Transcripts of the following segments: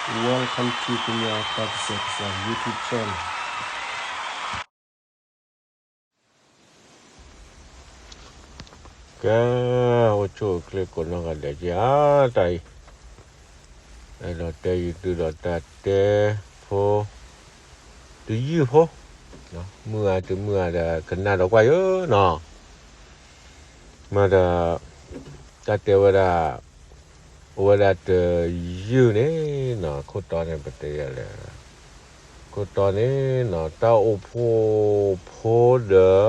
Welcome to Kenya Pakistan YouTube channel. ကဲ, အိၣ်ဆူၣ်အိၣ်ချ့ကိးနီၢ်ဂၤဒဲးက့ၤဧါ, တၢ်အံၤ, အဲၣ်ဒိးတဲယုာ်သုဒီးတၢ်တဲဖိ, တယုၢ်ဖိ, မုၢ်ဂၤတမုၢ်ဂၤဒီးကနၣ်ဒီးကွၢ်ယၤနီၤ, မ့ၢ်ဒီး, တၢ်တဲဝဲဒၣ်, အိၣ်ဝဲဒၣ်တယုၢ်န့ၣ်နီၤ, ခိၣ်တီန့ၣ် ပတဲယၤလဲၣ်, ခိၣ်တီန့ၣ်နီၤ, တၢ်အိၣ်ဖှိၣ်ဖိဒီး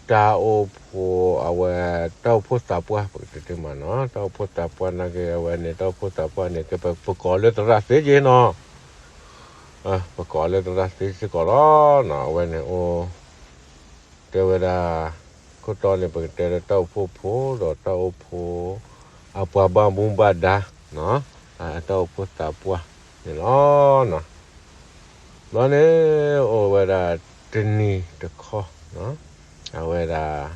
တၢ်အိၣ်ဖှိၣ်အဝဲ, တၢ်အိၣ်ဖှိၣ်သးပှၢ် ပကတဲတ့ၢ်မးနီၤ, တၢ်အိၣ်ဖှိၣ်သးပှၢ်နာ်က့ အဝဲန့ၣ် တၢ်အိၣ်ဖှိၣ်သးပှၢ်န့ၣ် ကဲပကိးလၢသရၣ်သ့က့ၤနီၤ, ပကိးလၢသရၣ်သ့စ့ၢ်ကီးလီၤနီၤ, အဝဲန့ၣ်အိၣ် တဲဝဲဒၣ်, ခိၣ်တီန့ၣ် ပကတဲလၢတၢ်အိၣ်ဖှိၣ်ဖိဒီးတၢ်အိၣ်ဖှိၣ်, အပှၤဘၣ်မူဘၣ်ဒါ, တၢ်အိၣ်ဖှိၣ်သးပှၢ်န့ၣ်လီၤ. ဘျီန့ၣ်, အိၣ်ဝဲဒၣ်တနံၤတခီ, အဝဲဒၣ်,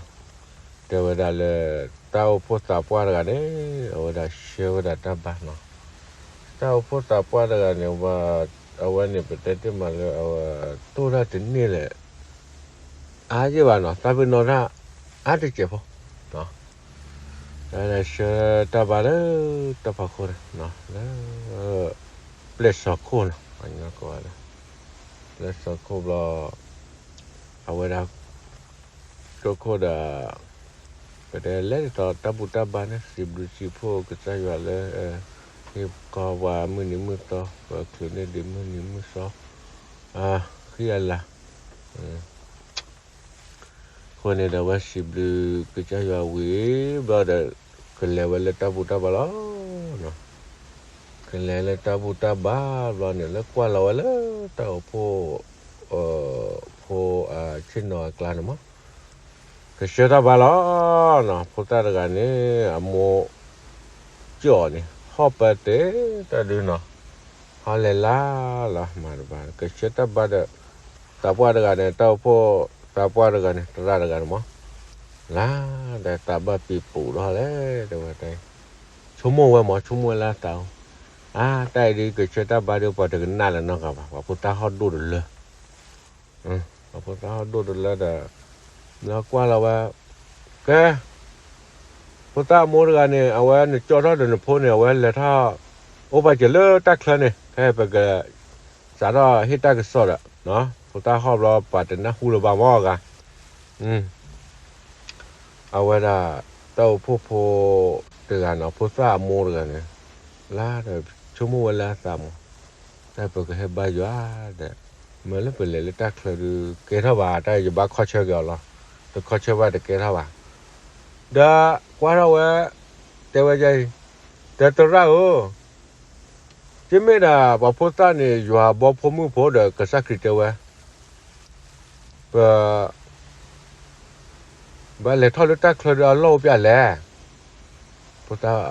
တဲဝဲဒၣ်လၢ, တၢ်အိၣ်ဖှိၣ်သးပှၢ်တဂၤန့ၣ်, အဝဲဒၣ်ဆှၢဝဲဒၣ်တၢ်ဘါနီၤ, တၢ်အိၣ်ဖှိၣ်သးပှၢ်တဂၤန့ၣ်, အဝဲန့ၣ် ပတဲတ့ၢ်မးလၢအဝဲ, တိၢ်တၢ်တန့ၢ်လဲၣ် အါယဲၢ်ဘၣ်နီၤ, သးပ့ၤနီၣ်တၢ်အါတစဲးဖိ, တၢ်ဆှၢတၢ်ဘါလၢတၢ်ဖးခိၣ်န့ၣ်, လၢ, ပျဲၢ်စီၤခိၣ်နီၤ, ပျဲၢ်စီၤခိၣ်ဘျီ, အဝဲဒၣ်, ကၠိခိၣ်ဒီး, ပတဲလဲၤဒ်သိးတၢ်ဘူၣ်တၢ်ဘါန့ၣ် စံးဘျုးစံးဖှိၣ်ကစၢ်ယွၤလၢ, ဟ့ၣ်ကီးပှၤမုၢ်နံၤမုၢ်သီ, ပချုးန့ၢ်ဒံးမုၢ်နံၤမုၢ်သီ, ဃံအလၤ အဃိန့ၣ်ဒီး အဝဲစံးဘျုးကစၢ်ယွၤဝံၤဘျီဒီး, ကလဲၤဝဲလၢတၢ်ဘူၣ်တၢ်ဘါလီၤ. ကလဲၤလၢတၢ်ဘူၣ်တၢ်ဘါဘျီန့ၣ် လၢကွၢ်လီၤဝဲလၢတၢ်အိၣ်ဖှိၣ်, ဖိ, ဆ့ၣ်နီၤအကျါန့ၣ်မး, ကဆှၢတၢ်ဘါလီၤ. ဖိသၣ်တဂၤန့ၣ် အမိၢ် ကၠီၣ်န့ၣ် ဟီၣ်ပၢတ့ၢ်တၢ်ဒုနီၤ, ဟီၣ်လဲၤလၢ်လီၤမၤတဘၣ် ကဆှၢတၢ်ဘါဒီး, သးပှၢ်တဂၤန့ၣ် တၢ်အိၣ်ဖှိၣ်သးပှၢ်တဂၤန့ၣ် သရၣ်တဂၤန့ၣ်မး, လၢ်ဒီးသးဘၣ်ပံၤပူၤဒီးလဲၣ် တဲဝဲတၢ်အံၤ, ဆိကမိၣ်ဝဲမး ဆိကမိၣ်ဝဲလၢအသး, အါ တၢ်အံၤဒ်ကဆှၢတၢ်ဘါဒီး ပှၤတကနၣ်လၢၤနီတဂၤဘၣ် ပှၤဖိသၣ်ဟီၣ်ဒိၣ်တလၢ ပှၤဖိသၣ်ဟီၣ်ဒိၣ်တလၢဒီး, လၢကွၢ်လီၤဝဲ, ကဲ, ဖိသၣ်အမိၢ်တဂၤန့ၣ် အဝဲနကၠီထီၣ်ဒီးနဖိန့ၣ် အဝဲလဲၤထီၣ်, အိၣ်ပာ်စၢၤလၢတၢ်ချၢန့ၣ် ဖဲပက, စးထီၣ်ဟ့ၣ်တၢ်ကစီၣ်ဒီး, ဖိသၣ်ဟီၣ်ဘျီပှၤတနၢ်ဟူလၢၤဘၣ်မးအဂၤ အဝဲဒၣ်, တၢ်အိၣ်ဖှိၣ်ဖိတဂၤန့ၣ် ဖိသၣ်အမိၢ်တဂၤန့ၣ်, လၢ်ဒီးဆိကမိၣ်ဝဲလၢအသးမး, တၢ်ပကဟဲဘါယွၤဒီး, မ့ၢ်လၢပလဲၤလၢတၢ်ချၢဒုးကဲထီၣ်ဘၣ် တၢ်ယဘၣ်ခီဆၢက့ၤအီၤလီၤ, တခီဆၢဘၣ်တကဲထီၣ်ဘၣ်, ဒီးကွၢ်ထီၣ်ဝဲ, တဲဝဲဒ်အံၤ, တဲသရၣ်ဧၢ ကမ့ၢ်ဒၣ်ပှၤဖိသၣ်န့ၣ် ယွၤဘီဖိမုၢ်ဖိဒီးကစၢ်ခရံာ်တဲဝဲ, ပ, ဘၣ်လဲၤထီၣ်လၢတၢ်ချၢဒီးအလီၢ်အိၣ်ပျဲလဲၣ်, ဖိသၣ်,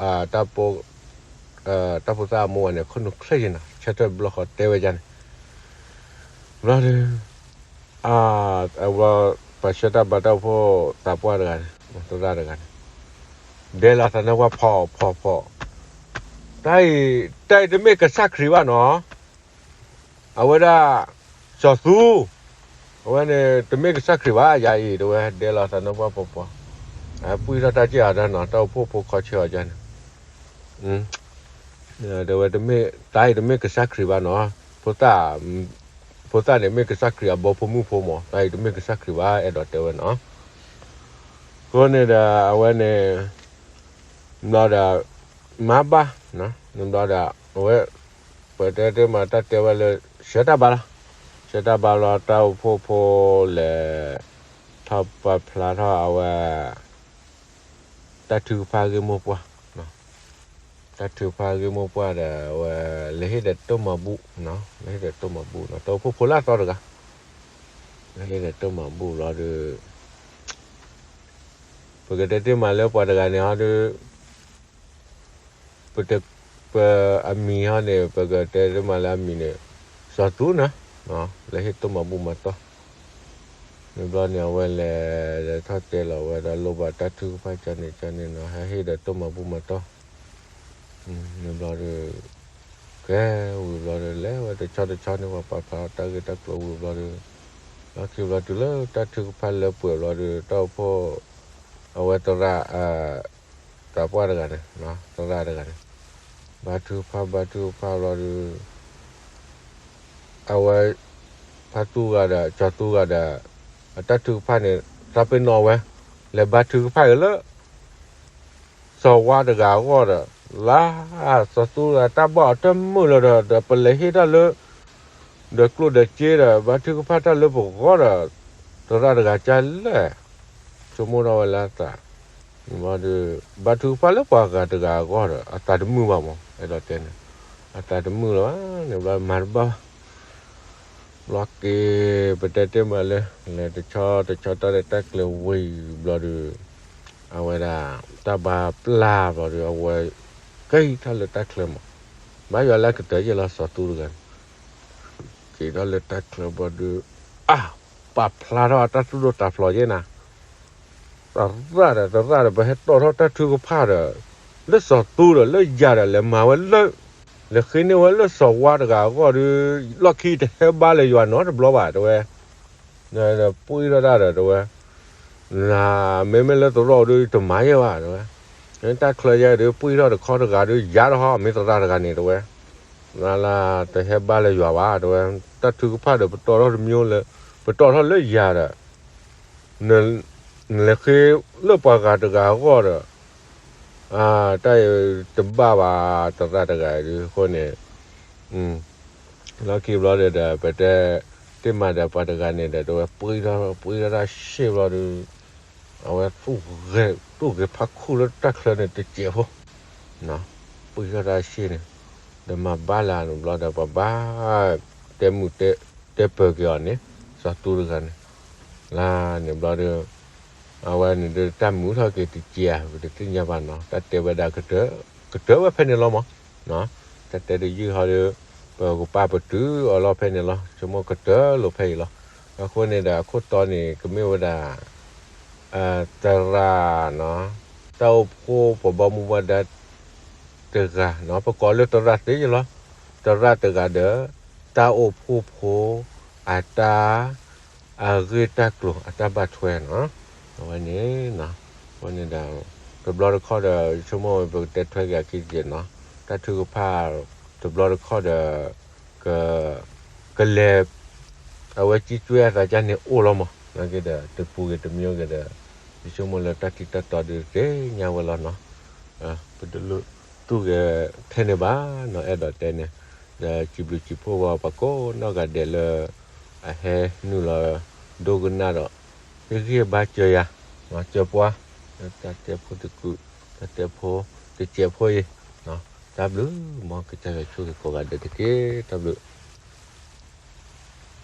တၢ်ဖိသၣ်အမိၢ်ဝဲန့ၣ် ခိၣ်နူာ်ချ့ယဲနီၤ ဆၢထၢၣ်ဘျီဃီတဲဝဲဒ်န့ၣ်, ဘျီဒီး, အဝဲ, ပှၤဆှၢတၢ်ဘါတၢ်အိၣ်ဖှိၣ်သးပှၢ်တဂၤန့ၣ်, သရၣ်တဂၤန့ၣ်, ဒဲလီၤသးနၢ်ပှၢ်ဖီဖီဖီ, တၢ်အံၤ, တၢ်အံၤတမ့ၢ်ကစၢ်ခရံာ်ဘၣ်နီၤ, အဝဲဒၣ်, စီၤသူ, အဝဲန့ၣ်တမ့ၢ်ကစၢ်ခရံာ်ဘၣ် ယၤအံၤ တဲဝဲဒဲလီၤသးနၢ်ပှၢ်ဖီဖီ, အပှံၢ်ထီၣ်တၢ်က့ၢ်အီၤဒီးနီၤ တၢ်အိၣ်ဖှိၣ်ဖိခီဆၢအီၤဒ်န့ၣ် တဲဝဲတမ့ၢ်, တၢ်အံၤတမ့ၢ်ကစၢ်ခရံာ်ဘၣ်နီၤ, ဖိသၣ်, ဖိသၣ်န့ၣ်မ့ၢ်ကစၢ်ခရံာ်အဘီဖိမုၢ်ဖိမး တၢ်အံၤတမ့ၢ်ကစၢ်ခရံာ်ဘၣ် အဲၣ်ဒိးတဲဝဲနီၤ, အဃိန့ၣ်ဒီးအဝဲန့ၣ်, ဘျီဒီး, မၤဘၣ်, ဘျီဒီး, အဝဲ, ပတဲတ့ၢ်မးတၢ်တဲဝဲလၢ, ဆှၢတၢ်ဘါလီၤ, ဆှၢတၢ်ဘါလီၤတၢ်အိၣ်ဖှိၣ်ဖိလဲၤ, ထီၣ်ပာ်ဖျါထီၣ်အဝဲ တၢ်ထုကဖၣ်ဂ့ၢ်မိၢ်ပှၢ်, တၢ်ထုကဖၣ်ဂ့ၢ်မိၢ်ပှၢ်ဒီး အဝဲ, လဲၤဟ့ၣ်ဒီးတိၢ်မၤဘူၣ်, လဲၤဟ့ၣ်ဒီးတိၢ်မၤဘူၣ်နီၤ တၢ်အိၣ်ဖှိၣ်ဖိလၢအသီတဂၤ, လဲၤဟ့ၣ်ဒီးတိၢ်မၤဘူၣ်လီၤဒီး, ပကတဲတ့ၢ်မးလၢပှၤတဂၤန့ၣ်ဟီဒီး ပ, ပအမံၤဟီန့ၣ် ပကတဲတ့ၢ်မးလၢအမံၤန့ၣ်, စီၤသူနီၤ, လဲၤဟ့ၣ်တိၢ်မၤဘူၣ်မၤတီၢ်, မ့ၢ်ဘျီန့ၣ် အဝဲလဲၤ, လဲၤထီၣ်တဲလီၤဝဲဒၣ်လိၣ်ဘၣ်တၢ်ထုကဖၣ်ကန့ၣ်ကန့ၣ်နီၤ ဟဲဟ့ၣ်ဒီးတိၢ်မၤဘူၣ်မၤတီၢ်, မ့ၢ်ဘျီဒီး, က ကဲဝံၤဘျီဒီး လဲၤဝဲတဆီတဆီန့ၣ် ပှၤပာ်ဖျါတၢ်ဂ့ၢ်တၢ်ကျိၤဝံၤဘျီဒီး လီၢ်ခံဘျီတုၤလၢတၢ်ထုကဖၣ်လၢပှဲၤဘျီဒီး တၢ်အိၣ်ဖှိၣ် အဝဲသရၣ် သးပှၢ်တဂၤန့ၣ် သရၣ်တဂၤန့ၣ် ဘါထုကဖၣ်ဘါထုကဖၣ်ဘျီဒီး အဝဲ ဖါသူဂၤဒီး ကၠီၤသူဂၤဒီး အတၢ်ထုကဖၣ်န့ၣ် သးပ့ၤနီၣ်ဝဲ လဲၤဘါထုကဖၣ်က့ၤလၢ စီၤဝါတဂၤအဂီၢ်ဒီး လၢ စီၤသူတၢ်ဘၣ်အီၤတမုာ်လၢၤဒီး ဒီးပလဲၤဟ့ၣ်တၢ်လၢ ဒီးကျိၣ်ဒီးစ့ဒီး ဘါထုကဖၣ်တၢ်လၢပဂီၢ်ဒီး သရၣ်တဂၤကလဲၣ် ဆိကမိၣ်ထီၣ်ဝဲလၢအသး ဒီး ဘါထုကဖၣ်လၢပှၤဂၤတဂၤအဂီၢ်ဒီး အသးတမုာ်ဘၣ်မး အဲၣ်ဒိးတဲန့ၣ် အသးတမုာ်လၢၤဘၣ်န့ၣ် ဘျီမၤတဘၣ်ဘၣ် ဘျီက့ၤ ပတဲတ့ၢ်မးလၢ လဲၤတဆီတဆီတၢ်ရဲၣ်တၢ်ကျဲၤဝံၤဘျီဒီး အဝဲဒၣ် တၢ်ဘါပျၢ်ဘျီဒီး အဝဲ က့ၤထီၣ်လၢတၢ်ချၢမး ဘၣ်ယွၤလၢကတၢၢ်ယဲၢ်လီၤစီၤသူတဂၤန့ၣ် က့ၤထီၣ်လၢတၢ်ချၢဘျီဒီး အါ ပာ်ဖျါထီၣ်အတၢ်သူၣ်ဒိၣ်တၢ်ဖျိးယဲၢ်နၤ သရၣ်ဒီး သရၣ်ဒီး ပဟဲတီၣ်ထီၣ်တၢ်ထုကဖၣ်ဒီး လၢစီၤသူဒီး လၢယၤဒီး လဲၤမၤဝဲလၢ လဲၤဃ့န့ၢ်ဝဲလၢစီၤဝါတဂၤအဂီၢ်ဒီး လီၢ်ခံတဟဲဘါလၢယွၤနီတဘျီဘၣ် တဲဝဲ ပှံၢ်ထီၣ်တၢ်ဒီး တဲဝဲ မ့မ့ၢ်လၢသရိာ်ဒီး တမၤယဲၢ်ဘၣ် တဲဝဲ တၢ်ချၢယဲၢ်ဒီး ပှံၢ်ထီၣ်တခီတဂၤဒီး ယၤတဟီ မ့ၢ်သရၣ်တဂၤန့ၣ် တဲဝဲ လၢ တဟဲဘါလၢယွၤဘၣ် တဲဝဲ တၢ်ထုကဖၣ်ဒီး ပတီၢ်ထီၣ်တမံၤလၢ ပတီၢ်ထီၣ်လၢယၤဒီး နလဲၤဃ့လၢပှၤဂၤတဂၤအဂီၢ်ဒီး တၢ်အံၤတဘၣ်ဘၣ် သရၣ်တဂၤအံၤဒီး အဃိန့ၣ် လီၢ်ခံဘျီဒီး ပတဲ တ့ၢ်မးဒီးပှၤတဂၤန့ၣ်ဒီး တဲဝဲ ပှံၢ်ထီၣ် ပှံၢ်ထီၣ်တၢ်ရှ့ဘျီဒီး အဝဲ သူၣ်ဂဲၤဖးခူၣ်လၢတၢ်ချၢန့ၣ် တစဲးဖိ ပှံၢ်ထီၣ်တၢ်ရှ့န့ၣ် ဒီးမၤဘါလၢန့ၣ်ဘျီဒီး ပှၤဘါ တဲမုာ် တဲပၢၤက့ၤအီၤန့ၣ် စီၤသူတဂၤန့ၣ် လၢန့ၣ်ဘျီဒီး အဝဲန့ၣ်ဒီး တၢ်မုာ်ထီၣ်က့ၤတစဲးဧါ ပတသ့ၣ်ညါဘၣ်နီၤ တၢ်တဲဝဲဒၣ် ကတၢၢ်ဝဲဖဲန့ၣ်လီၤမး တၢ်တဲတယုၢ်ဟီဒီး ပကပာ်ပတုာ်အီၤလီၤဖဲန့ၣ်လီၤ ဆိကမိၣ်ကတၢၢ်လိာ်ဖဲအံၤလီၤ အဃိန့ၣ်ဒီး အခိၣ်တီန့ၣ် ကမ့ၢ်ဝဲဒၣ် သရၣ်နီၤ တၢ်အိၣ်ဖှိၣ်ပှၤဘီမူဘၣ်ဒါ တဂၤနီၤ ပကိးလၢသရၣ်သ့ယလီၤ သရၣ်တဂၤဒီး တၢ်အိၣ်ဖှိၣ်ဖိ အတၢ် အဂ့ၢ်တၢ်ကျိၤ အတၢ်ဘၣ်ထွဲနီၤ အဝဲန့ၣ် အဃိန့ၣ်ဒီး တဘျီတခီၣ်ဒီး ဆိကမိၣ်ပကတဲထွဲက့ၤအခံတက့ၢ်နီၤ တၢ်ထုကဖၣ် တဘျီတခီၣ်ဒီး က ကလဲၤ အဝဲကံကွဲအသးကန့ၣ်အိၣ်လီၤမး နာ်က့ဒီး တပူၤဂ့ၤတမံၤဂ့ၤဒီး ယဆိကမိၣ်လၢတၢ်ထံၣ်တၢ်တီဒုးသ့ၣ်ညါဝဲလီၤနီၤ ပတလိၣ်တူၢ်ဂဲၤထဲန့ၣ်ဘၣ်နီၤ အဲၣ်ဒိးတဲန့ၣ် ဒီးစံးဘျုးစံးဖှိၣ်ဝဲပှၤကိးနီၢ်ဂၤဒဲးလၢ အဟဲနုာ်လီၤ ဒိကနၣ်ဒီး ဟ့ၣ်ဂံၢ်ဘါစၢၤယၤ စၢၤပှၤ တၢ်တဲဖိတကုာ် တၢ်တဲဖိ တစဲးဖိအံၤ တၢ်ဘျုး မ်ကစၢ်ယွၤဆိၣ်ဂ့ၤကိးဂၤဒဲးတက့ၢ် တၢ်ဘျုး